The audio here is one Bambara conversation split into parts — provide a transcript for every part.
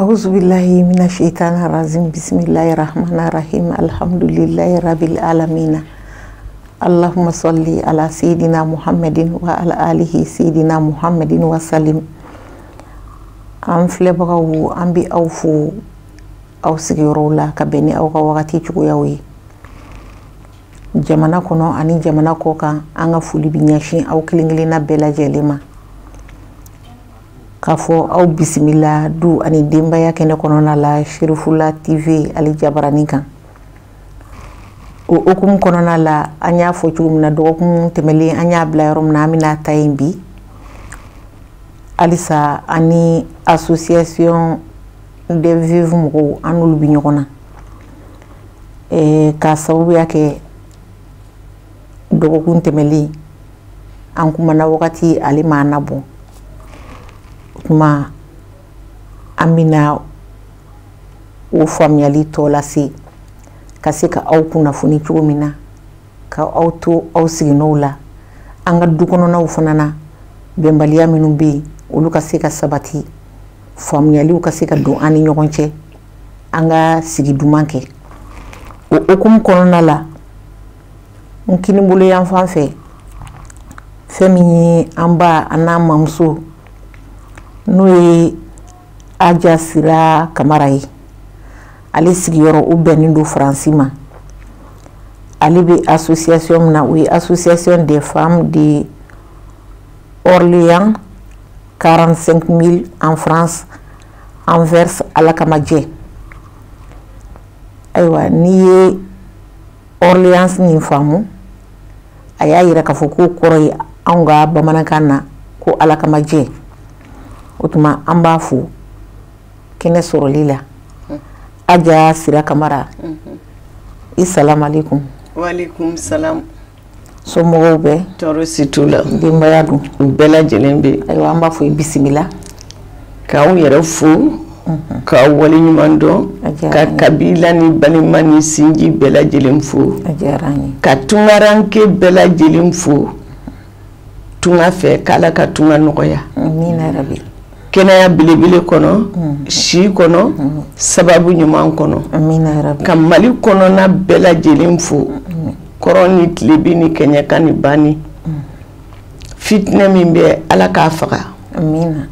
Auzubillahi mina shaitani rajim. Bismillahi rahmani rahim. Alhamdulillahi rabbil alamin. Allahumma salli ala sayyidina Muhammadin wa ala alihi sayyidina Muhammadin wa salim. An filɛbagaw, an bɛ aw fo aw sigiyɔrɔw la ka bɛn ni aw ka wagati cogoyaw ye, jamana kɔnɔ ani jamana kɔ kan. An ka foli bɛ ɲɛsin aw kelen kelenna bɛɛ lajɛlen ma, k'a fɔ aw bisimila du ani denbaya kɛnɛ kɔnɔna la, Serifula TV ale jabaranin kan. O hokumu kɔnɔna la, an y'a fɔ cogo min na dɔgɔkun tɛmɛlen, an y'a bila yɔrɔ min na, an bɛna ta yen bi halisa. Ani association des veuves mɔgɔw, an n'olu bɛ ɲɔgɔn na k'a sababuya kɛ dɔgɔkun tɛmɛlen an kumana wagati ale m'a nabɔ. O tuma an bɛna o faamuyali tɔ lase ka se ka aw kunnafoni cogo min na, ka aw to aw siginɔw la. An ka du kɔnɔnaw fana na, bɛnbaliya minnu bɛ yen, olu ka se ka sabati, faamuyaliw ka se ka don an ni ɲɔgɔn cɛ, an ka sigi duman kɛ. O hokumu kɔnɔna la, n kinibolo yan fan fɛ, fɛn min ye an ba an n'an mamuso, n'o ye Aja Sira Kamara ye, ale sigiyɔrɔ o bɛnnen don Faransi ma. Ale bɛ association min na, o ye Association des femmes de Orléans 45 000 en France, Anvers, Ala kama jɛ. Ayiwa, n'i ye Orléans nin faamu, a y'a yira k'a fɔ k'o kɔrɔ ye anw ka bamanankan na ko Ala kama jɛ. O tuma an b'a fo kɛnɛ sɔrɔli la. Aja Sira Kamara, i salam alaikum. Waaleykum salam. Somɔgɔw bɛ? Tɔɔrɔ si t'u la. Denbaya dun? U bɛɛ lajɛlen bɛ. Ayiwa, an b'a fɔ i bisimila. K'aw yɛrɛ fo, k'aw waleɲuman dɔn, ka kabila ni balima ni sinji bɛɛ lajɛlen fo, A diyara an ye. ka tunkaranke bɛɛ lajɛlen fo tunga fɛ, k'Ala ka tunga nɔgɔya. Amina rabi. Kɛnɛya belebele kɔnɔ, si kɔnɔ, sababu ɲuman kɔnɔ. Amina rabi. Ka Mali kɔnɔna bɛɛ lajɛlen fo, kɔrɔn ni tilebin ni kɛɲɛka ni banni. Fitinɛ min bɛ, Ala k'a faga. Amina.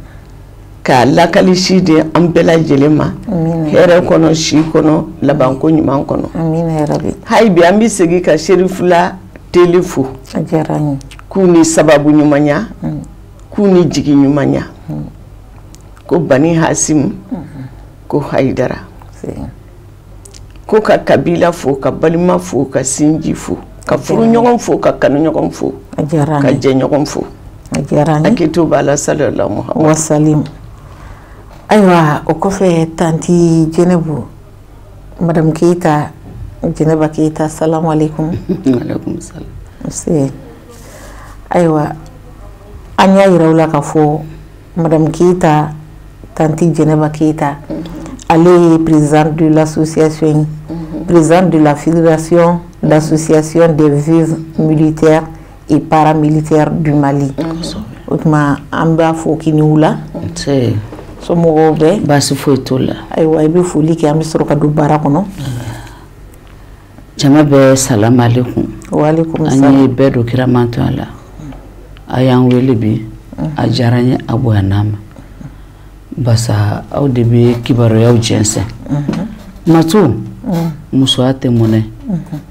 K'a lakalisi di an bɛɛ lajɛlen ma, hɛrɛ kɔnɔ, si kɔnɔ, labanko ɲuman kɔnɔ. Amina rabi. Hali bi an bɛ segin ka Serifula Tele fo. A diyara an ye. K'u ni sababu ɲumanya, k'u ni jigi ɲumanya, ko Bani Hasimu, ko Hayidara, ko ka kabila fo, ka balima fo, ka sinji fo, ka furuɲɔgɔn fo, ka kanuɲɔgɔn fo, A diyara an ka ye. jɛɲɔgɔn fo. A diyara an ye. Hakili b'a la, sallallahu Muhammad. Wasalim. Ayiwa, o kɔfɛ, tantie Jɛnɛbu, madame Keyita, Jɛnɛba Keyita, salamu alaikum. Alaikum salam. Nse. Ayiwa, an y'a yira u la k'a fɔ madame Keyita, tantie Jɛnɛba Keyita, ale ye présidente de l'association ye, présidente de la Fédération d'association des veuves militaires et paramilitaires du Mali. O tuma an b'a fɔ k'i ni wula. Nse. Somɔgɔw bɛ? Baasi foyi t'o la. Ayiwa, i bɛ foli kɛ, an bɛ sɔrɔ ka don baara kɔnɔ. Jama bɛɛ, salam alaikum. Waaleykum An ye salam. bɛɛ don kira mantonya la. A y'an wele bi, a diyara n ye, a bonyana ma, barisa aw de bɛ kibaruyaw jɛnsɛn. Matu, musoya tɛ mɔnɛ,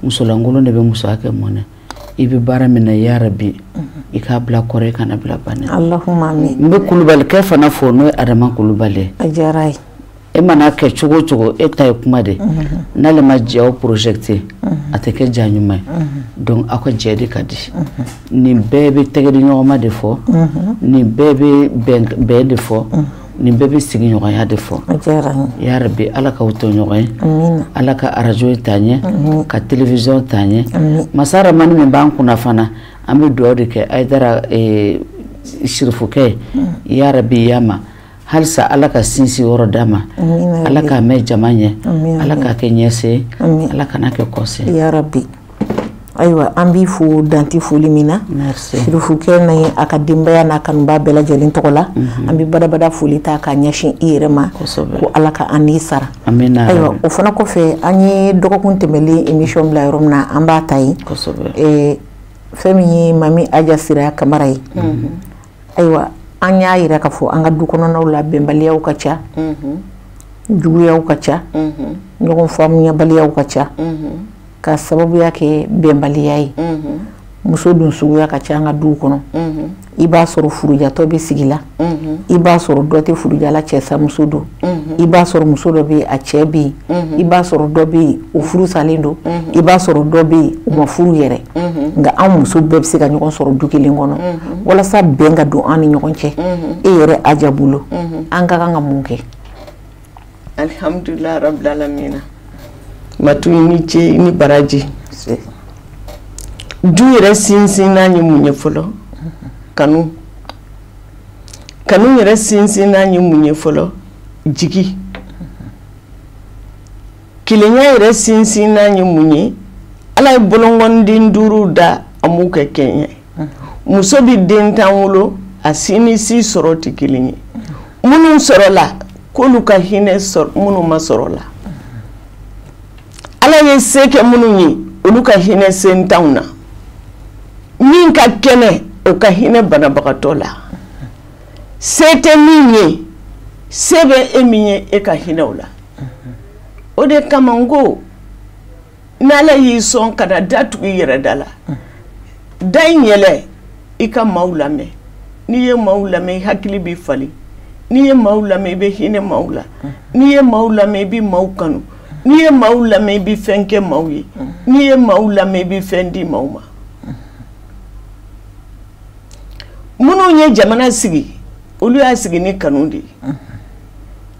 musolankolon de bɛ musoya kɛ mɔnɛ. I bɛ baara min na, yarabi, i k'a bila kɔrɔ, i kana bila banɛ. Allahumma amin. N bɛ kulubalikɛ fana fo, n'o ye Adama Kulubali ye. A diyara ye. E mana kɛ cogo o cogo, e ta ye kuma de, n'ale ma jaw projeté, a tɛ kɛ ja ɲuman ye. Donc aw ka jɛ de ka di. Nin bɛɛ bɛ tɛgɛ di ɲɔgɔn ma de fɔ, nin bɛɛ bɛ bɛn bɛn de fɔ, nin bɛɛ bɛ sigiɲɔgɔnya de fɔ. A diyara n ye. Yarabi, Ala k'aw to ɲɔgɔn ye. Amina. Ala ka arajo taa ɲɛ, ka télévision taa ɲɛ. Amin. Masa Ramani min b'an kunna fana, an bɛ dugawu de kɛ Ayidara sirifukɛ ye, yarabi, yama halisa Ala ka sinsin yɔrɔ d'a ma. Amina. Ala k'a mɛn jama ɲɛ. Amin. Ala k'a kɛ ɲɛse. Amin. Ala kana kɛ kɔse. Ya rabbi. Ayiwa, an b'i fo danti foli min na. Sirifukɛ ni a ka denbaya n'a kanuba bɛɛ lajɛlen tɔgɔ la, an bɛ badabada foli ta k'a ɲɛsin i yɛrɛ ma, ko Ala ka an n'i sara. Ayiwa, o fana kɔfɛ, an ye dɔgɔkun tɛmɛlen émission bila yɔrɔ min na, an b'a ta yen. Fɛn min ye Mami Aja Sira Kamara ye, ayiwa, an y'a yira k'a fɔ an ka du kɔnɔnaw la, bɛnbaliyaw ka ca, juguyaw ka ca, ɲɔgɔn faamuyabaliyaw ka ca, ka sababuya kɛ bɛnbaliya ye. Muso dun suguya ka ca an ka duw kɔnɔ. I b'a sɔrɔ furujatɔ bɛ sigi la, i b'a sɔrɔ dɔ tɛ furujala, cɛ sa muso don, i b'a sɔrɔ muso dɔ bɛ yen, a cɛ bɛ yen, i b'a sɔrɔ dɔ bɛ yen, o furu salen don, i b'a sɔrɔ dɔ bɛ yen, o ma furu yɛrɛ. Nka an muso bɛɛ bɛ se ka ɲɔgɔn sɔrɔ du kelen kɔnɔ. Walasa bɛn ka don an ni ɲɔgɔn cɛ, e yɛrɛ Aja bolo, an ka kan ka mun kɛ? Alhamdulilah rabbil alamina. Matu, i ni ce, i ni baraji. Du yɛrɛ sinsinnan ye mun ye fɔlɔ? Kanu. Kanu yɛrɛ sinsinnan ye mun ye fɔlɔ? Jigi. Kelenya yɛrɛ sinsinnan ye mun ye? Ala ye bolonkɔniden 5 da, a m'u kɛ kɛɲɛ. Muso bɛ den 10 wolo, a si ni si sɔrɔ tɛ kelen ye. Minnu sɔrɔla, k'olu ka hinɛ sɔrɔ minnu ma sɔrɔ la. Ala ye se kɛ minnu ye, olu ka hinɛ sentanw na. Min ka kɛnɛ, o ka hinɛ banabagatɔ la. Se tɛ min ye, se bɛ e min ye, e ka hinɛ o la. O de kama n ko n'Ala y'i sɔn ka na da tugu i yɛrɛ da la, da in yɛlɛ, i ka maaw lamɛn. N'i ye maaw lamɛn, i hakili b'i falen. N'i ye maaw lamɛn, i bɛ hinɛ maaw la. N'i ye maaw lamɛn, i bɛ maaw kanu. N'i ye maaw lamɛn, i bɛ fɛn kɛ maaw ye. N'i ye maaw lamɛn, i bɛ fɛn di maaw ma. Minnu ye jamana sigi, olu y'a sigi ni kanu de ye.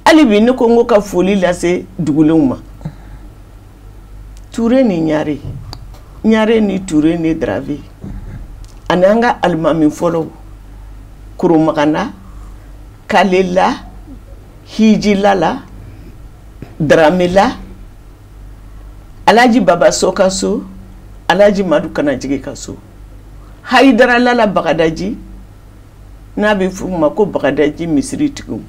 Hali bi ne ko n ko ka foli lase dugulenw ma. Ture ni Ɲare, Ɲare ni Ture ni Darave, ani an ka alimami fɔlɔw, Koromagana, Kalela, Hijilala, Daramela, Alhaji Baba So ka so, Alhaji Madu Kanajigi ka so, Hayidara Lala Bagadaji, n'a bɛ f'u ma ko Bagadaji misiri tigiw,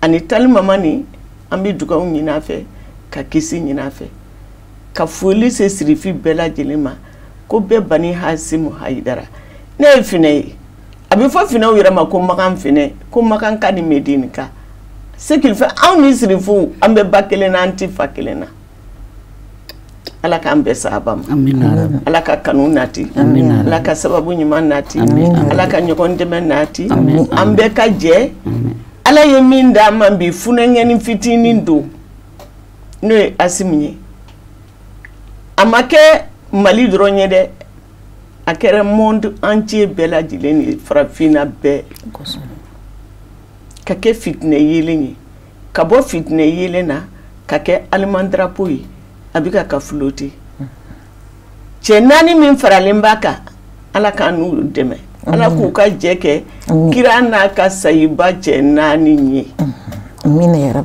ani Tali Mamani, an bɛ dugawu ɲini a fɛ, ka kisi ɲini a fɛ, ka foli se sirifi bɛɛ lajɛlen ma, ko bɛɛ Bani Hasimu Hayidara. Ne ye finɛ ye, a bɛ fɔ finɛw yɛrɛ ma ko Makan finɛ, ko Makan ka ni Medini ka. Ce qu'il fait, anw ni sirifuw, an bɛ ba kelen na, an tɛ fa kelen na. Ala k'an bɛn sahaba ma. Ala ka kanu nati. Ala ka sababu ɲuman nati. Ala ka ɲɔgɔn dɛmɛ nati. An bɛɛ ka jɛ. Ala ye min d'an ma bi, funɛngɛni fitinin don, n'o ye Asimi ye. A ma kɛ Mali dɔrɔn ye dɛ, a kɛra monde entier bɛɛ lajɛlen ye, farafinna bɛɛ. Ka kɛ fitinɛ yeelen ye, ka bɔ fitinɛ yeelen na ka kɛ allemand drapeau ye, a bɛ ka flotter. Cɛ 4 min faralen b'a kan, Ala k'an n'u dɛmɛ, Ala k'u ka jɛ kɛ kira n'a ka sayiba cɛ 4 ye.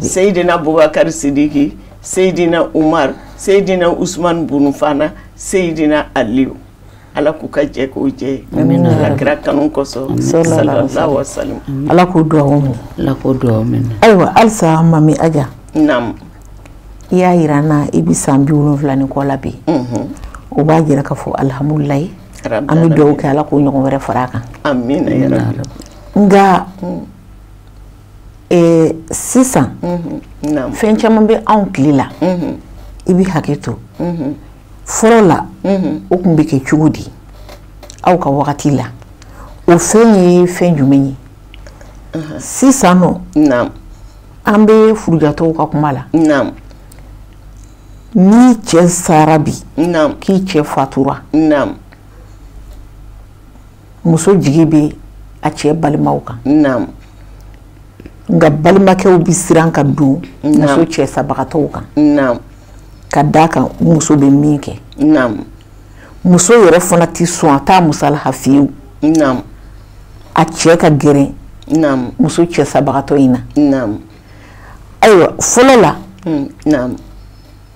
Seyidina Bubakari Sidiki, Seyidina Umar, Seyidina Usman Bunufana, Seyidina Aliyu. Ala k'u ka jɛ k'o jɛ ye. Ala kira kanu kosɔn. Sallallahu alaihi wasallam. Ala k'o dugawu minɛ. Ala k'o dugawu minɛ. Ayiwa, halisa Mami Aja. Naamu. I y'a yira n na i bɛ san 70 ni kɔ la bi. O b'a jira k'a fɔ alihamudulilayi. An bɛ dugawu kɛ Ala k'o ɲɔgɔn wɛrɛ fara a kan. Amina ya rabbi. Nka sisan fɛn caman bɛ anw tile la, i bɛ hakɛ to. Fɔlɔ la, o tun bɛ kɛ cogo di aw ka wagati la? O fɛn ye fɛn jumɛn ye? Sisan nɔ, an bɛ furujatɔw ka kuma la. Ni cɛ sara bi, k'i cɛ fatura, muso jigi bɛ a cɛ balimaw kan. Nka balimakɛw bɛ siran ka don muso cɛ sabagatɔw kan, ka d'a kan muso bɛ min kɛ. Muso yɛrɛ fana tɛ sɔn, a t'a musalaha fiyewu a cɛ ka gɛrɛ muso cɛ sabagatɔ in na. Ayiwa, fɔlɔ la,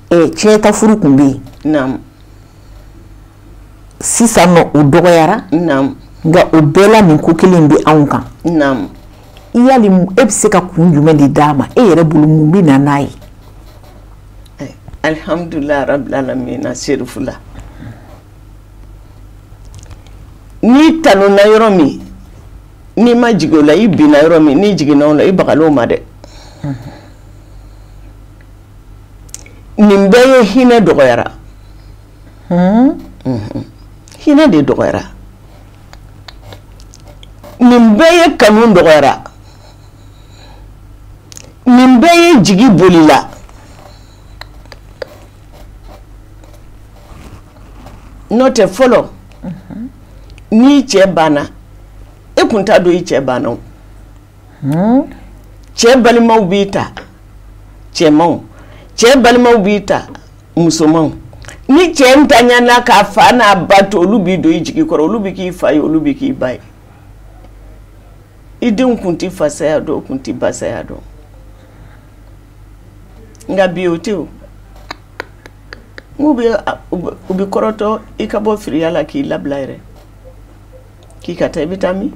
tiɲɛta furu tun bɛ yen. Naam. Sisan nɔ o dɔgɔyara. Naam. Nka o bɛɛ la nin ko kelen bɛ anw kan. Naam. Yali e bɛ se ka kun jumɛn de d'a ma, e yɛrɛ bolo mun bɛ na n'a ye? Alhamdulilayi rabbil alamina serifula. N'i talonna yɔrɔ min, n'i ma jigin o la, i binna yɔrɔ min, n'i jiginna o la, i bagal'o ma dɛ. Nin bɛɛ ye hinɛ dɔgɔyara. Hinɛ de dɔgɔyara. Nin bɛɛ ye kanu dɔgɔyara. Nin bɛɛ ye jigi bolila. N'o tɛ fɔlɔ, n'i cɛ banna, e kun t'a dɔn i cɛ banna o. Cɛ balimaw b'i ta, cɛmanw. Cɛ balimaw b'i ta, musomanw. Ni cɛ ntanyana k'a fa n'a ba to, olu b'i don i jigi kɔrɔ, olu bɛ k'i fa ye, olu bɛ k'i ba ye. I denw kun tɛ fasaya dɔn, kun tɛ basaya dɔn. Nka bi o tɛ o. N'u bɛ kɔrɔtɔ i ka bɔ firiya la k'i labila yɛrɛ. K'i ka taa, i bɛ taa min?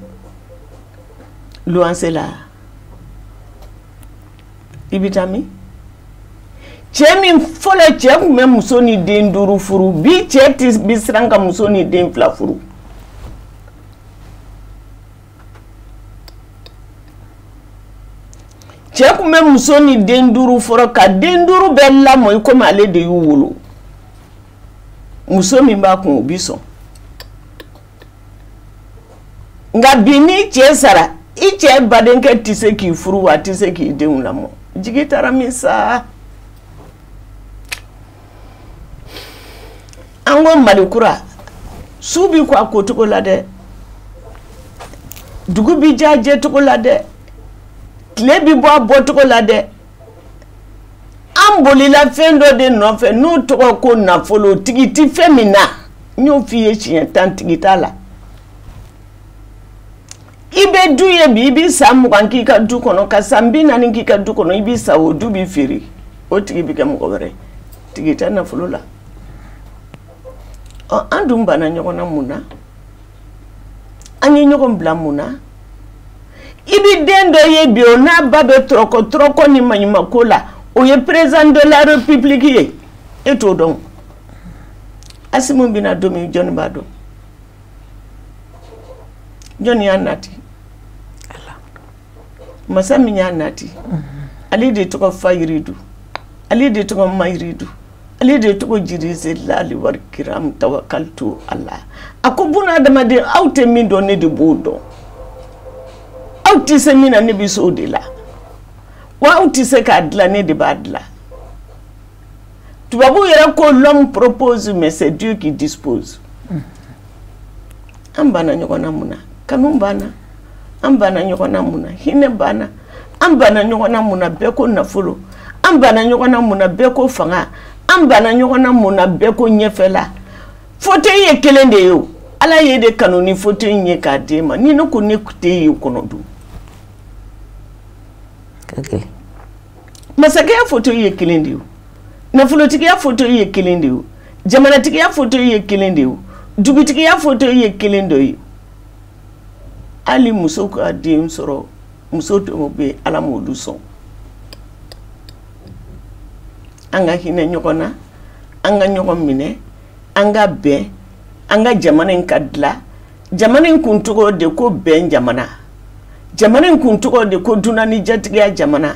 Luwanse la. I bɛ taa min? Cɛ min fɔlɔ cɛ tun bɛ muso ni den 5 furu, bi cɛ tɛ bi siran ka muso ni den 2 furu. Cɛ tun bɛ muso ni den 5 fɔlɔ ka den 5 bɛɛ lamɔ i komi ale de y'u wolo. Muso min b'a kun o bi sɔn. Nka bi ni cɛ sara, i cɛ badenkɛ tɛ se k'i furu wa a tɛ se k'i denw lamɔ. Jigi taara min sa? An ko Mali kura, su bi ko a kocogo la dɛ, dugu bi ja jɛcogo la dɛ, tile bi bɔ a bɔcogo la dɛ. An bolila fɛn dɔ de nɔfɛ n'o tɔgɔ ko nafolo, tigi ti fɛn min na. N y'o f'i ye siɲɛ 10, tigi t'a la. I bɛ du ye bi, i bɛ san 20 k'i ka du kɔnɔ, ka san 40 k'i ka du kɔnɔ, i bɛ sa, o du b'i feere, o tigi bɛ kɛ mɔgɔ wɛrɛ ye. Tigi tɛ nafolo la. Ɔ, an dun banna ɲɔgɔn na mun na? An ye ɲɔgɔn bila mun na? I bɛ den dɔ ye bi, o n'a ba bɛ tɔrɔkɔ tɔrɔkɔ ni maɲumanko la, o ye président de la république ye, e t'o dɔn. Asimu bɛna don min, jɔnni b'a dɔn? Jɔnni y'a nati? Masa min y'a nati, ale de tɔgɔ Fayiridu, ale de tɔgɔ Mayiridu, ale de tɔgɔ Jirizelali wari kiram tawakaltu ala. A ko buna adamaden, aw tɛ min dɔn, ne de b'o dɔn. Aw tɛ se min na, ne bɛ se o de la. Wa aw tɛ se k'a dilan, ne de b'a dilan. Tubabu yɛrɛ ko l'homme propose, mais c'est Dieu qui dispose. An banna ɲɔgɔn na mun na? Kanu banna. An banna ɲɔgɔn na mun na? Hinɛ banna. An banna ɲɔgɔn na mun na? Bɛɛ ko nafolo. An banna ɲɔgɔn na mun na? Bɛɛ ko fanga. An banna ɲɔgɔn na mun na? Bɛɛ ko ɲɛfɛla. Fauteuil ye kelen de ye o. Ala ye de kanu ni fauteuil ye k'a d'e ma. Ni ne ko ne tɛ ye o kɔnɔ dun. Masakɛya fauteuil ye kelen de ye o. Nafolotigiya fauteuil ye kelen de ye o. Jamanatigiya fauteuil ye kelen de ye o. Dugutigiya fauteuil ye kelen de ye. Hali muso ka den sɔrɔ, muso dɔw bɛ yen, Ala m'olu sɔn. An ka hinɛ ɲɔgɔn na, an ka ɲɔgɔn minɛ, an ka bɛn, an ka jamana in ka dilan. Jamana in kun tɔgɔ de ko bɛn jamana. Jamana in kun tɔgɔ de ko dunan ni jatigiya jamana.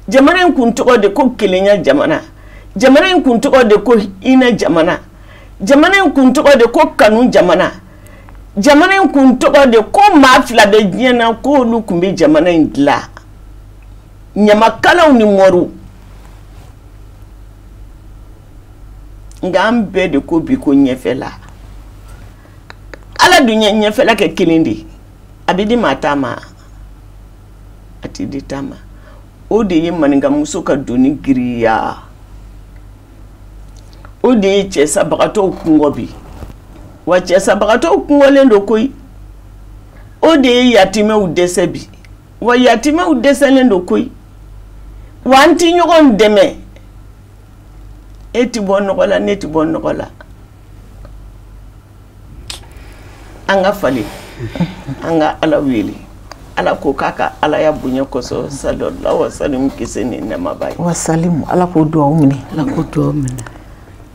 Jamana in kun tɔgɔ de ko kelenya jamana. Jamana in kun tɔgɔ de ko hinɛ jamana. Jamana in kun tɔgɔ de ko kanu jamana. Jamana in kun tɔgɔ de ko maa 2 bɛ diɲɛ na k'olu kun bɛ jamana in dilan. Ɲamakalaw ni moriw. Nka an bɛɛ de ko bi ko ɲɛfɛla. Ala dun ye ɲɛfɛla kɛ kelen de ye. A bɛ di maa ta ma, a tɛ di ta ma. O de ye maninkamuso ka doni girinya. O de ye cɛsabagatɔw kungɔ bi. Wa cɛsabagatɔw kungɔlen don koyi. O de ye yatimɛw dɛsɛ bi. Wa yatimɛw dɛsɛlen don koyi. Wa an ti ɲɔgɔn dɛmɛ. E ti bɔ nɔgɔ la, ne ti bɔ nɔgɔ la. An ka falen, an ka Ala wele. Ala ko k'a ka Alaya bonya kosɔn, sallallahu wa salim, kisi ni nɛɛma b'a ye. Wa salimu, Ala k'o duwawu minɛ. Ala k'o duwawu minɛ.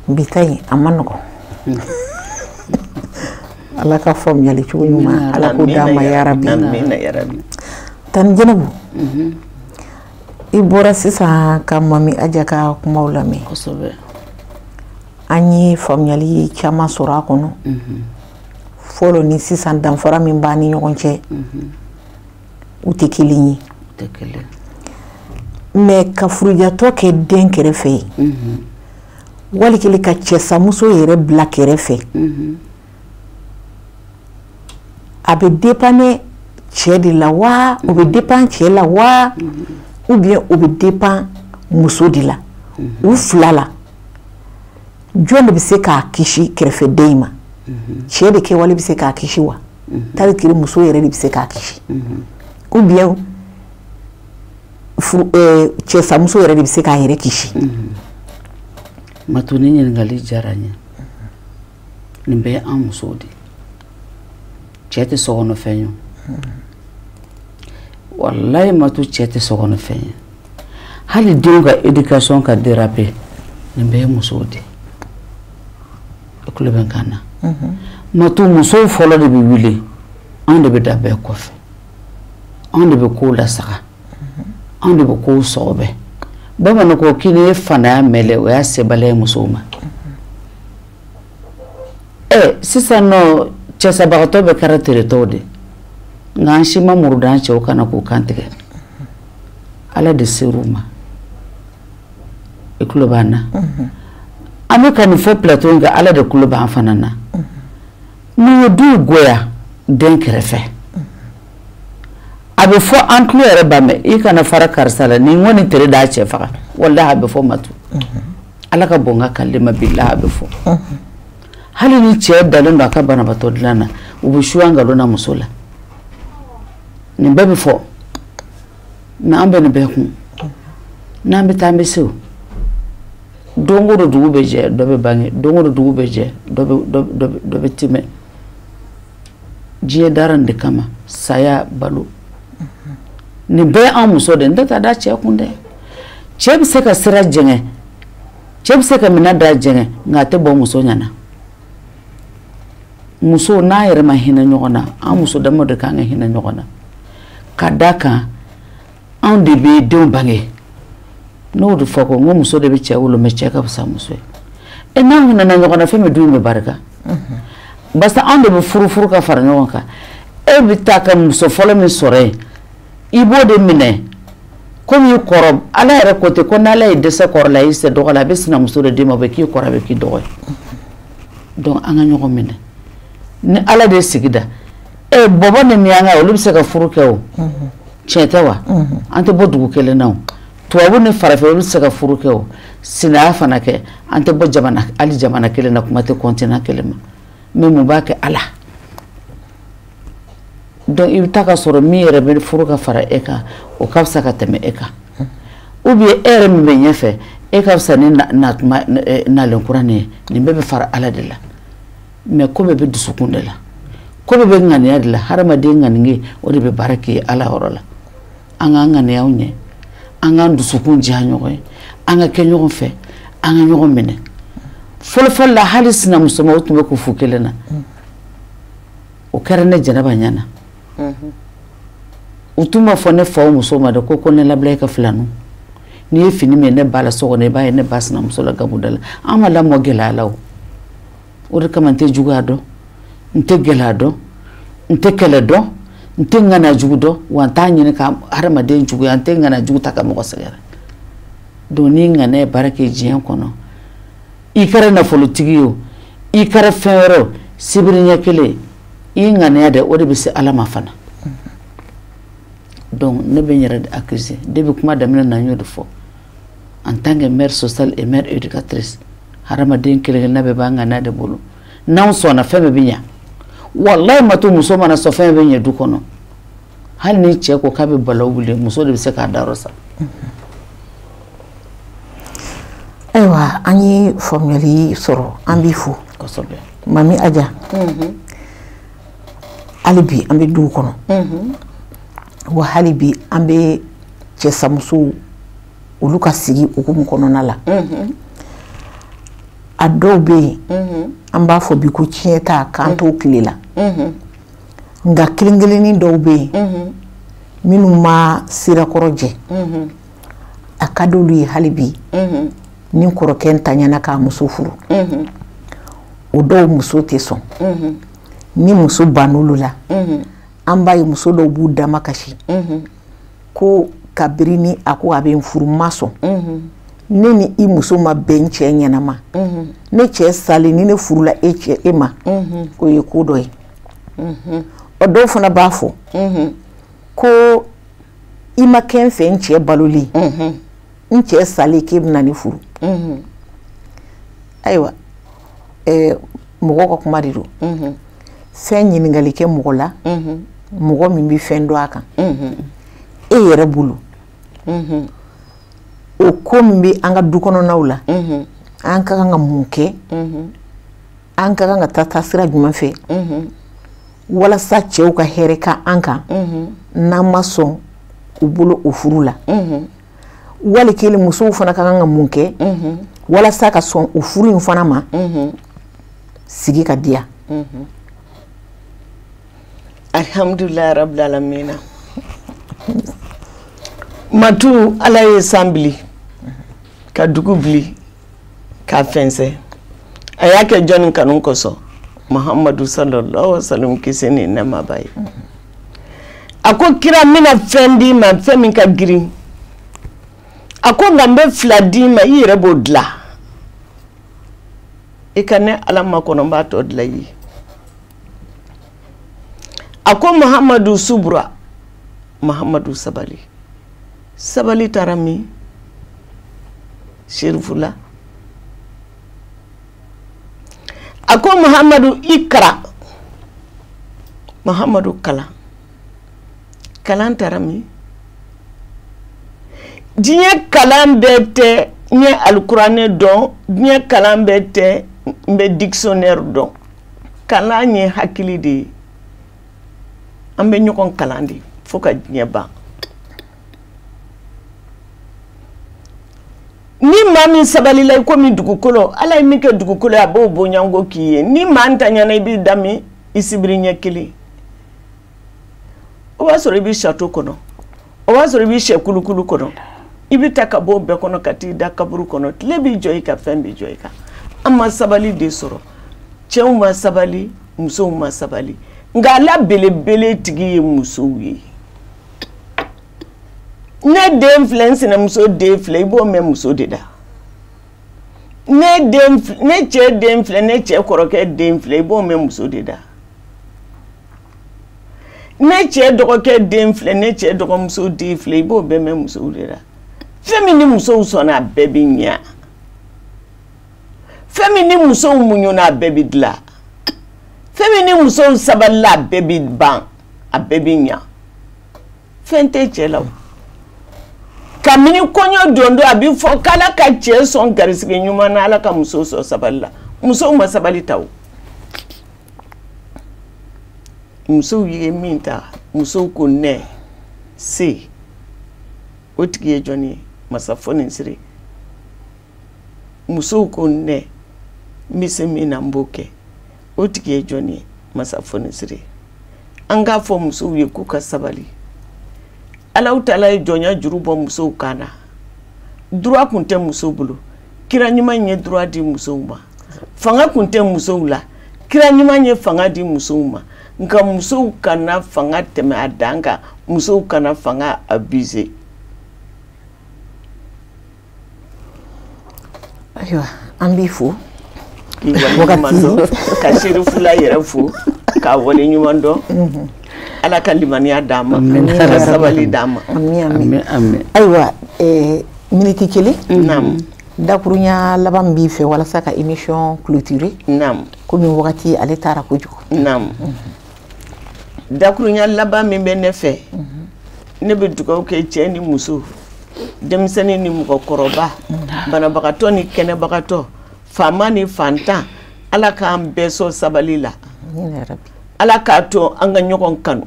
Bi ta in a ma nɔgɔn. Ala ka faamuyali cogo ɲuman, Ala k'o d'an ma yarabi. Amina yarabi. Tani Jɛnɛbu, i bɔra sisan ka Mami Aja ka kumaw lamɛn. Kosɛbɛ. An ye faamuyali caman sɔrɔ a kɔnɔ. Fɔlɔ ni sisan danfara min b'an ni ɲɔgɔn cɛ, u tɛ kelen ye. Tɛ kelen. Mais ka furujatɔ kɛ den kɛrɛfɛ ye, wali kelen ka cɛsamuso yɛrɛ bila kɛrɛfɛ, a bɛ dépendre cɛ de la wa, o bɛ dépend cɛ la wa, ou bien o bɛ dépend muso de la? U fila la, jɔn de bɛ se k'a kisi kɛrɛfɛden in ma? Cɛ de kɛwale bɛ se k'a kisi wa, tari kiri muso yɛrɛ de bɛ se k'a kisi, ou bien cɛsamuso yɛrɛ de bɛ se k'a yɛrɛ kisi? Matu, ni ɲininkali diyara n ye. Nin bɛɛ ye an musow de ye. Cɛ tɛ sokɔnɔfɛn ye o. Walayi Matu, cɛ tɛ sokɔnɔfɛn ye. Hali denw ka éducation ka déraper, nin bɛɛ ye musow de ye. I tulo bɛ n kan na. Matu, musow fɔlɔ de bɛ wuli, anw de bɛ da bɛɛ kɔfɛ, anw de bɛ kow lasaga, anw de bɛ kow sɔgɔbɛ. Bamananw ko k'i n'i ye fantanya mɛlɛ, o y'a sebaliya ye musow ma. Ɛ sisan nɔ, cɛsabagatɔ bɛɛ kɛra teretɔw de, nka an si ma muru d'an cɛw kana k'u kan tigɛ. Ala de ser'u ma. I tulo b'an na. An bɛ ka nin fɔ plateau in kan, Ala de tulo b'an fana na. N'i ye duw goya den kɛrɛfɛ, a bɛ fɔ an tulo yɛrɛ ba mɛn, i kana fara karisa la, nin kɔni tere d'a cɛ faga. Walahi a bɛ fɔ Matu. Ala ka bɔn n ka kale ma, bilahi a bɛ fɔ. Hali ni cɛ dalen don a ka banabaatɔ dilan na, u bɛ suya nkalon na muso la. Nin bɛɛ bɛ fɔ, mɛ an bɛ nin bɛɛ kun. N'an bɛ taa, an bɛ se o. Don o don dugu bɛ jɛ, dɔ bɛ bange. Don o don dugu bɛ jɛ, dɔ bɛ timɛ. Diɲɛ dara nin de kama, saya, balo. Nin bɛɛ an muso de, n tɛ taa da cɛ kun dɛ. Cɛ bɛ se ka sira jɛngɛ, cɛ bɛ se ka minɛn da jɛngɛ, nka a tɛ bɔ muso ɲɛna. Muso n'a yɛrɛ ma hinɛ ɲɔgɔn na, an muso damaw de kan ka hinɛ ɲɔgɔn na. Ka da kan, anw de bɛ denw bange. N'o de fɔ ko n ko muso de bɛ cɛ wolo, mɛ cɛ ka fisa muso ye. E n'anw hinɛna ɲɔgɔn na, fɛn min du in bɛ barika. Barisa anw de bɛ furu furu ka fara ɲɔgɔn kan. E bɛ taa ka muso fɔlɔ min sɔrɔ yen, i b'o de minɛ komi i kɔrɔ. Ala yɛrɛ ko ten ko n'Ala ye dɛsɛ kɔrɔ la, i se dɔgɔ la, a bɛ sinamuso de d'i ma, o bɛ k'i kɔrɔ, a bɛ k'i dɔgɔ ye. Donc an ka ɲɔgɔn minɛ. Ni Ala de ye sigi da, e bɔbɔ ni miyanka, olu bɛ se ka furu kɛ o. Tiɲɛ tɛ wa? An tɛ bɔ dugu kelen na o. Tubabu ni farafin, olu bɛ se ka furu kɛ o. Sinaya fana kɛ, an tɛ bɔ jamana, hali jamana kelen na, kuma tɛ continent kelen ma. Mais mun b'a kɛ? Ala. Donc i bɛ taa ka sɔrɔ min yɛrɛ bɛ furu ka fara e kan, o ka fisa ka tɛmɛ e kan. Ou bien e yɛrɛ min bɛ ɲɛfɛ, e ka fisa ni natuma nalen kura nin ye. Nin bɛɛ bɛ fara Ala de la. Mais ko bɛɛ bɛ dusukun de la, ko bɛɛ bɛ ŋaniya de la. Hadamaden ŋaniye, o de bɛ baara k'i ye Ala yɔrɔ la. An k'an ŋaniyaw ɲɛ, an k'an dusukun diya ɲɔgɔn ye, an ka kɛ ɲɔgɔn fɛ, an ka ɲɔgɔn minɛ. Fɔlɔfɔlɔ la, hali sinamusomaw tun bɛ ko fu kelen na. O kɛra ne Jɛnɛba ɲɛna. U tun b'a fɔ ne faw muso ma de ko ne labila i ka filaninw. N'i ye fini min ye ne ba la so kɔnɔ, i b'a ye ne ba sinamuso la gabuda la. An ma lamɔ gɛlɛya la o. O de kama n tɛ juguya dɔn, n tɛ gɛlɛya dɔn, n tɛ kɛlɛ dɔn, n tɛ ŋaniya jugu dɔn, wa n t'a ɲini ka hadamaden juguya, n tɛ ŋaniya jugu ta ka mɔgɔ sɛgɛrɛ. Donc n'i ŋaniya ye baara kɛ diɲɛ kɔnɔ, i kɛra nafolotigi ye o, i kɛra fɛn wɛrɛ o, sibiri ɲɛ kelen i ŋaniya dɛ, o de bɛ se Ala ma fana. Donc ne bɛ n yɛrɛ de accuser depuis kuma daminɛ na, n y'o de fɔ en tant que mère sociale et mère éducatrice. Hadamaden kelen kelenna bɛɛ b'an ŋaniya de bolo. N'anw sɔnna, fɛn bɛɛ bɛ ɲa. Walayi Matu, muso mana sɔn, fɛn bɛɛ bɛ ɲɛ du kɔnɔ. Hali ni cɛ ko k'a bɛ balawu wuli, muso de bɛ se k'a dayɔrɔ sa. Ayiwa, an ye faamuyali sɔrɔ, an b'i fo. Kosɛbɛ. Mami Aja, hali bi an bɛ duw kɔnɔ, wa hali bi an bɛ cɛsamusow olu ka sigi hukumu kɔnɔna la. A dɔw bɛ yen, an b'a fɔ bi ko tiɲɛ ta k'an t'o tile la, nka kelen kelennin dɔw bɛ yen minnu ma sirakɔrɔ jɛ, a ka d'olu ye hali bi ni kɔrɔkɛ ntanyana k'a muso furu, o dɔw muso tɛ sɔn. Ni muso bann'olu la, an b'a ye muso dɔw b'u dama kasi ko kabiri ni a ko a bɛ n furu, ma sɔn, ne ni i muso ma bɛn cɛ ɲɛnama, ne cɛ salen ni ne furula e cɛ e ma, o ye ko dɔ ye. Ɔ, dɔw fana b'a fɔ ko i ma kɛ n fɛ n cɛ balolen, n cɛ salen k'e bɛna ne furu. Ayiwa, mɔgɔ ka kuma de don. Fɛn ɲininkali kɛ mɔgɔ la, mɔgɔ min bɛ fɛn dɔn a kan e yɛrɛ bolo, o ko min bɛ an ka du kɔnɔnaw la, an ka kan ka mun kɛ, an ka kan ka taa taasira jumɛn fɛ walasa cɛw ka hɛrɛ ka an kan, n'an ma sɔn u bolo o furu la? Wali kelen, musow fana ka kan ka mun kɛ walasa ka sɔn o furu in fana ma, sigi ka diya? Alhamdulilayi rabbil alamina. Matu, Ala ye san bili ka dugu bili k'a fɛnsɛ, a y'a kɛ jɔnni kanu kosɔn? Muhammadu sallallahu alaihi wasallam, kisi ni nɛɛma b'a ye. A ko kira, n bɛna fɛn d'i ma, fɛn min ka girin. A ko nka n bɛ fila d'i ma, i yɛrɛ b'o dilan, i ka ne Ala makɔnɔ, n b'a tɔ dilan i ye. A ko Muhammadu subura, Muhammadu sabali. Sabali taara min serifula? A ko Muhammadu ikara, Muhammadu kalan. Kalan taara min? Diɲɛ kalan bɛɛ tɛ n ye alikuranɛ dɔn, diɲɛ kalan bɛɛ tɛ n bɛ dictionnaire dɔn. Kalan ye hakili de ye, an bɛ ɲɔgɔn kalan de fo ka diɲɛ ban. Ni maa min sabalila i komi dugukolo, Ala ye min kɛ dugukolo ye, a b'o bonyanko k'i ye. Ni maa ntanyana, i b'i da min i sibiri ɲɛ kelen, o b'a sɔrɔ i bɛ château kɔnɔ, o b'a sɔrɔ i bɛ sɛ kulukulu kɔnɔ, i bɛ ta ka bɔ o bɛɛ kɔnɔ ka t'i da kaburu kɔnɔ. Tile b'i jɔ i kan, fɛn b'i jɔ i kan. An ma sabali de sɔrɔ, cɛw ma sabali, musow ma sabali, nka ala belebele tigi ye musow ye. Ne den filɛ, n sinamuso den filɛ, i b'o mɛn muso de da. Ne den, ne cɛ den filɛ, ne cɛ kɔrɔkɛ den filɛ, i b'o mɛn muso de da. Ne cɛ dɔgɔkɛ den filɛ, ne cɛ dɔgɔmuso den filɛ, i b'o bɛɛ mɛn musow de da. Fɛn min ni musow sɔnna, a bɛɛ bɛ ɲa. Fɛn min ni musow muɲuna, a bɛɛ bɛ dilan. Fɛn min ni musow sabalila, a bɛɛ bɛ ban, a bɛɛ bɛ ɲa. Fɛn tɛ cɛ la o. Kabini kɔɲɔ don don, a bɛ fɔ k'Ala ka cɛ sɔn garisɛgɛ ɲuman na, Ala ka muso sɔn sabali la. Musow ma sabali ta o. Musow ye min ta, musow ko nɛ se, o tigi ye jɔnni ye? Masa Fɔnisire. Musow ko nɛ, n bɛ se min na, n b'o kɛ, o tigi ye jɔnni ye? Masa Fɔnisire. An k'a fɔ musow ye k'u ka sabali. Alahu Taala ye jɔnya juru bɔ musow kan na. Droit kun tɛ musow bolo, kira ɲuman ye droit di musow ma. Fanga kun tɛ musow la, kira ɲuman ye fanga di musow ma. Nka musow kana fanga tɛmɛ a dan kan, musow kana fanga abuser. Ayiwa, an b'i fo. K'i waleɲuman dɔn, ka Serifula yɛrɛ fo k'a waleɲuman dɔn. Ala ka limaniya d'an ma, ka sabali d'an ma. Ami, ami. Ayiwa, miniti kelen. Naamu. Dakurunya laban b'i fɛ walasa ka émission clôturer? Naamu. Komi wagati ale taara kojugu. Naamu. Dakurunya laban min bɛ ne fɛ, ne bɛ dugawu kɛ cɛ ni muso. Denmisɛnnin ni mɔgɔkɔrɔba, banabagatɔ ni kɛnɛbagatɔ, faama ni fantan, Ala k'an bɛɛ sɔn sabali la. Ala k'a to an ka ɲɔgɔn kanu.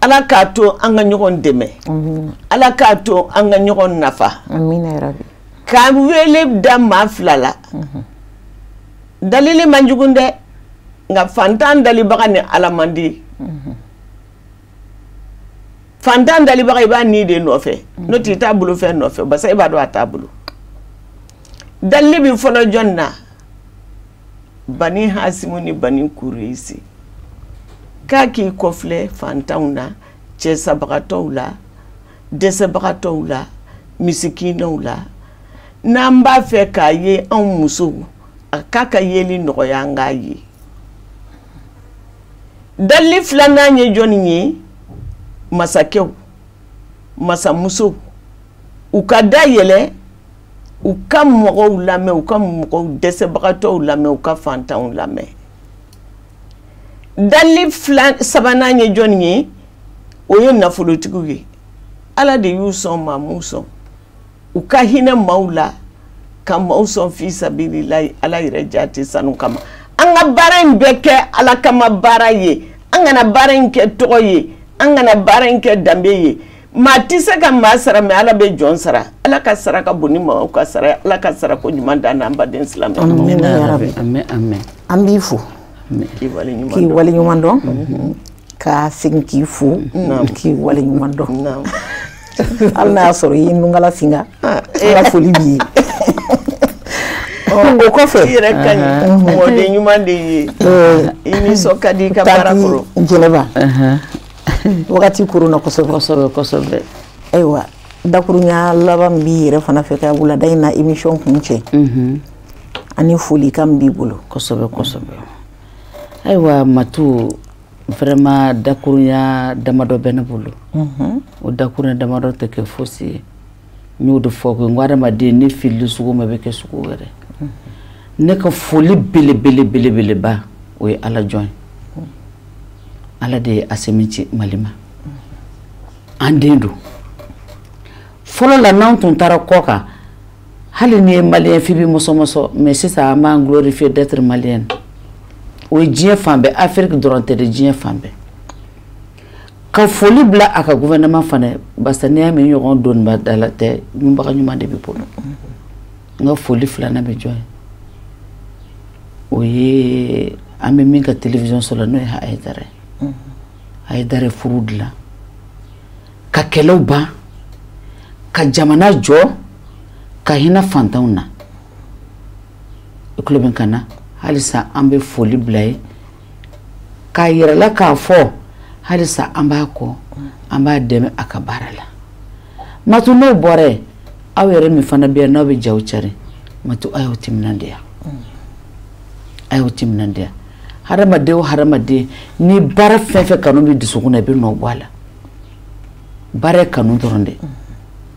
Ala k'a to an ka ɲɔgɔn dɛmɛ. Ala k'a to an ka ɲɔgɔn nafa. K'an wele da maa fila la. Dalili man jugu dɛ, nka fantan dalibaga ni Ala man di. Fantan dalibaga i b'a ni de nɔfɛ, n'o tɛ i t'a bolo fɛn nɔfɛ, barisa e b'a dɔn a t'a bolo. Dalili bɛ fɔlɔ jɔn na? Bani Hasimu ni Bani Kureyisi. K'a k'i kɔfilɛ fantanw na, cɛsabagatɔw la, dɛsɛbagatɔw la, misikinɛw la. N'an b'a fɛ k'a ye anw musow, a k'a ka yeli nɔgɔya an k'a ye. Dalili filanan ye jɔnni ye? Masakɛw, masamusow, u ka da yɛlɛ, u ka mɔgɔw lamɛn, u ka mɔgɔw dɛsɛbagatɔw lamɛn, u ka fantanw lamɛn. Dalili sabanan ye jɔnni ye? O ye nafolotigiw ye. Ala de y'u sɔn, maa m'u sɔn. U ka hinɛ maaw la, ka maaw sɔn fi sabililahi, Ala yɛrɛ jate sanu kama. An ka baara in bɛɛ kɛ Ala kama baara ye. An kana baara in kɛ tɔgɔ ye. An kana baara in kɛ danbe ye. Maa tɛ se ka maa sara, mɛ Ala bɛ jɔn sara. Ala ka sara ka bon ni maaw ka sara ye. Ala ka sara ko ɲuman d'an n'an baden silamɛ. Amiina. An b'i fo. K'i waleɲuman dɔn. Ka segin k'i fo. K'i waleɲuman dɔn. Hali n'a y'a sɔrɔ i ye nunkala singa, an ka foli b'i ye. O kɔfɛ, i yɛrɛ ka ɲi, mɔden ɲuman de ye. I nisɔn ka di i ka baara kɔrɔ. Jɛnɛba, wagati koronna kosɛbɛ. Kosɛbɛ kosɛbɛ. Ayiwa, dakurunya laban min b'i yɛrɛ fana fɛ ka wulada in na émission kun cɛ, ani folikan min b'i bolo. Kosɛbɛ kosɛbɛ. Ayiwa Matu, vraiment dakurunya damadɔ bɛ ne bolo. O dakurunya damadɔ tɛ kɛ fosi ye. N y'o de fɔ ko n ko adamaden ni filili sugu ma bɛ kɛ sugu wɛrɛ. Ne ka foli belebele belebeleba o ye Ala jɔn ye. Ala de ye Asimi ci Mali ma. An den don. Fɔlɔ la n'anw tun taara kɔ kan, hali n'i ye malien f'i bɛ mɔsɔmɔsɔ, mais sisan an b'an glorifier d'être malien. O ye diɲɛ fan bɛɛ, Afrique dɔrɔn tɛ dɛ, diɲɛ fan bɛɛ. Ka foli bila a ka gouvernement fana ye, barisa n'i y'a mɛn ɲɔgɔn doniba da la tɛ, ɲunbaga ɲuman de b'i bolo. N ka foli filanan bɛ jɔn ye? O ye an bɛ min ka télévision so la, n'o ye Hayidara ye. Hayidara ye furu dilan, ka kɛlɛw ban, ka jamana jɔ, ka hinɛ fantanw na. I tulo bɛ n kan na, halisa an bɛ foli bila ye, k'a yɛrɛ la k'a fɔ halisa an b'a kɔ, an b'a dɛmɛ a ka baara la. Matu, n'o bɔra yen, aw yɛrɛ min fana bɛ yan n'aw bɛ jaw cari, Matu, a y'aw timinandiya. A y'aw timinandiya. Hadamaden o hadamaden, ni baara fɛn fɛn kanu bɛ dusukun na, i bɛ nɔ bɔ a la. Baara ye kanu dɔrɔn de.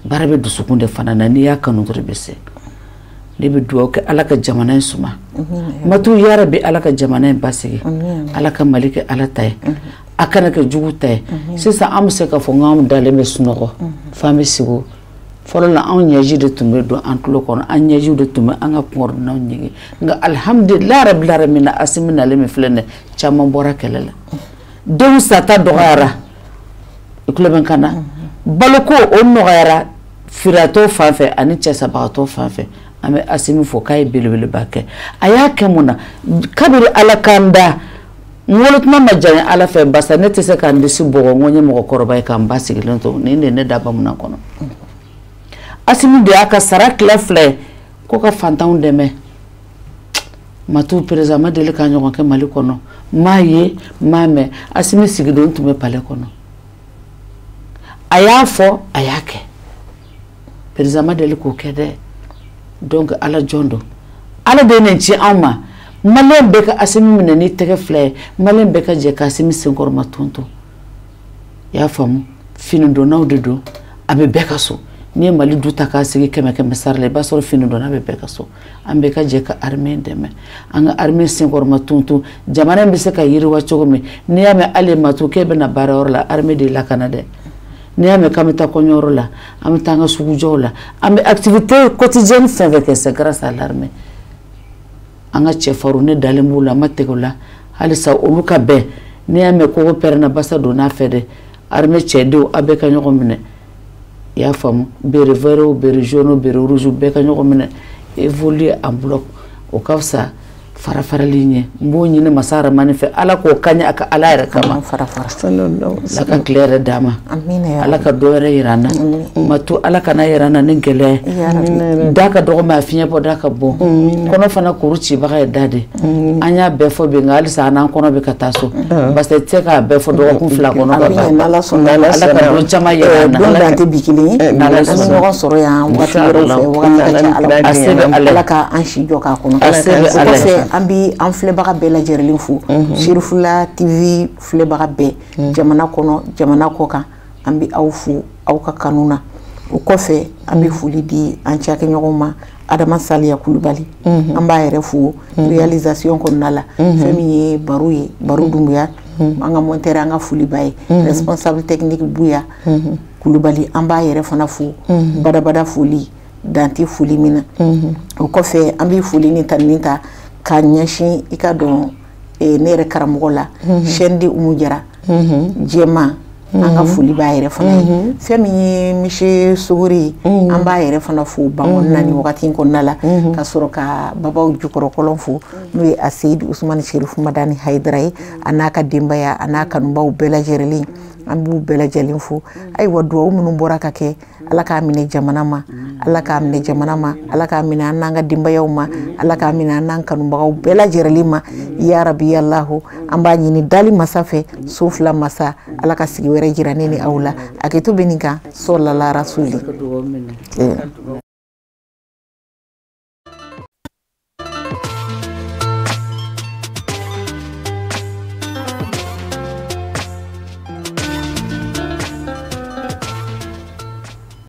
Baara bɛ dusukun de fana na, n'i y'a kanu dɔrɔn i bɛ se. Ne bɛ dugawu kɛ Ala ka jamana in suma. Matu, yarabi Ala ka jamana in basigi. Ala ka Mali kɛ Ala ta ye. A kana kɛ jugu ta ye. Sisan an bɛ se k'a fɔ k'anw dalen bɛ sunɔgɔ, f'an bɛ sigi. Fɔlɔ la anw ɲɛji de tun bɛ don an tulo kɔnɔ, an ɲɛjiw de tun bɛ an ka kunkɔrɔdonnaw ɲigin. Nka alihamudulilayi rabil alamina, Asimi nalen min filɛ nin ye, caman bɔra kɛlɛ la. Denw sata dɔgɔyara, i tulo bɛ n kan na. Baloko o nɔgɔyara firatɔ fan fɛ ani cɛsabagatɔ fan fɛ. An bɛ Asimi fo k'a ye belebeleba kɛ. A y'a kɛ mun na? Kabiri Ala k'an da, n wolotuma ma janya Ala fɛ, barisa ne tɛ se k'an disi bɔgɔ n ko n ye mɔgɔkɔrɔba ye k'an ba sigilen to nin de ye ne da bamunan kɔnɔ. Asimi de y'a ka sara tila fila ye ko ka fantanw dɛmɛ. Matu, président ma deli k'a ɲɔgɔn kɛ Mali kɔnɔ. M'a ye, m'a mɛn. Asimi sigidon tun bɛ palais kɔnɔ. A y'a fɔ, a y'a kɛ. Président ma deli k'o kɛ dɛ. Donc Ala jɔn don. Ala de ye nin ci anw ma. Malien bɛɛ ka Asimi minɛ ni tɛgɛ fila ye. Malien bɛɛ ka jɛ ka Asimi senkɔrɔma tonton. I y'a faamu? Finidonnaw de don. A bɛ bɛɛ ka so. N'i ye Mali du ta k'a sigi kɛmɛ kɛmɛ sara la, i b'a sɔrɔ finidonna bɛ bɛɛ ka so. An bɛɛ ka jɛ ka armée dɛmɛ. An ka armée senkɔrɔma tonton. Jamana in bɛ se ka yiriwa cogo min. N'i y'a mɛn hali Matu k'e bɛna baarayɔrɔ la, armée de lakana dɛ. N'i y'a mɛn k'an bɛ taa kɔɲɔyɔrɔ la, an bɛ taa an ka sugujɔw la, an bɛ activité quotidienne fɛn fɛn kɛ, c'est grâce à l'armée. An ka cɛfarinw, ne dalen b'u la, n ma tigɛ u la halisa, olu ka bɛn. N'i y'a mɛn kogo pɛrɛnna, basa donna a fɛ dɛ. Armée cɛdenw, aw bɛɛ ka ɲɔgɔn minɛ, i y'a faamu, béret vert o, béret jaune o, béret rouge, bɛɛ ka ɲɔgɔn minɛ, évoluer en bloc, o ka fisa fara farali ɲɛ. N b'o ɲini masa Aramani fɛ, Ala k'o kaɲɛ a ka Ala yɛrɛ kama, Ala ka tile yɛrɛ d'a ma, Ala ka dɔ wɛrɛ yira an na. Matu, Ala kana yira an na ni gɛlɛya ye. Da ka dɔgɔ, mais a fiɲɛ bɔ da ka bon. Kɔnɔ fana kuru cibaga ye da de. An y'a bɛɛ fɔ bi, nka halisa an n'an kɔnɔ bɛ ka taa so, parce que i tɛ se k'a bɛɛ fɔ dɔgɔkun 2 kɔnɔ ka ban. Ala ka don caman yira an na. Don dan tɛ bi kelen ye, an bɛ ɲɔgɔn sɔrɔ yan waati wɛrɛw fɛ, wagati ka ca Ala, Ala ka an si jɔ k'a kɔnɔ. Kɔfɛ, an bi an filɛbaga bɛɛ lajɛlen fo, Cherifla TV filɛbaga bɛɛ, jamana kɔnɔ, jamana kɔ kan, an bi aw fo aw ka kanu na. O kɔfɛ, an bɛ foli di an cakɛɲɔgɔnw ma, Adama Saliya Kulubali, an b'a yɛrɛ fo réalisation kɔnɔna la. Fɛn min ye baro ye, Baro Dunbuya, an ka monteur, an ka foliba ye, responsable technique Buya Kulubali, an b'a yɛrɛ fana fo. Badabada foli dan tɛ foli min na. O kɔfɛ, an bɛ foli ni tanuni ta k'a ɲɛsin i ka dɔn ne yɛrɛ karamɔgɔ la, chaîne de Umu Jara jɛma, an ka foli b'a yɛrɛ fana ye. Fɛn min ye Monsieur Sogore ye, an b'a yɛrɛ fana fo Bankɔni na nin wagati in kɔnɔna la, ka sɔrɔ ka babaw jukɔrɔkɔlɔn fo, n'o ye Aseyidi Usumani Serifu Madani Hayidara ye, a n'a ka denbaya, a n'a kanubaw bɛɛ lajɛlen, an b'u bɛɛ lajɛlen fo. Ayiwa, duwawu minnu bɔra ka kɛ, Ala k'a minɛ jamana ma, Ala k'a minɛ jamana ma, Ala k'a minɛ an n'an ka denbayaw ma, Ala k'a minɛ an n'an kanubagaw bɛɛ lajɛlen ma, ya rabi alahu. An b'a ɲini dali masa fɛ, so fila masa, Ala ka sigi wɛrɛ jira ne ni aw la. A kɛ to bɛ nin kan sɔlala rasuli.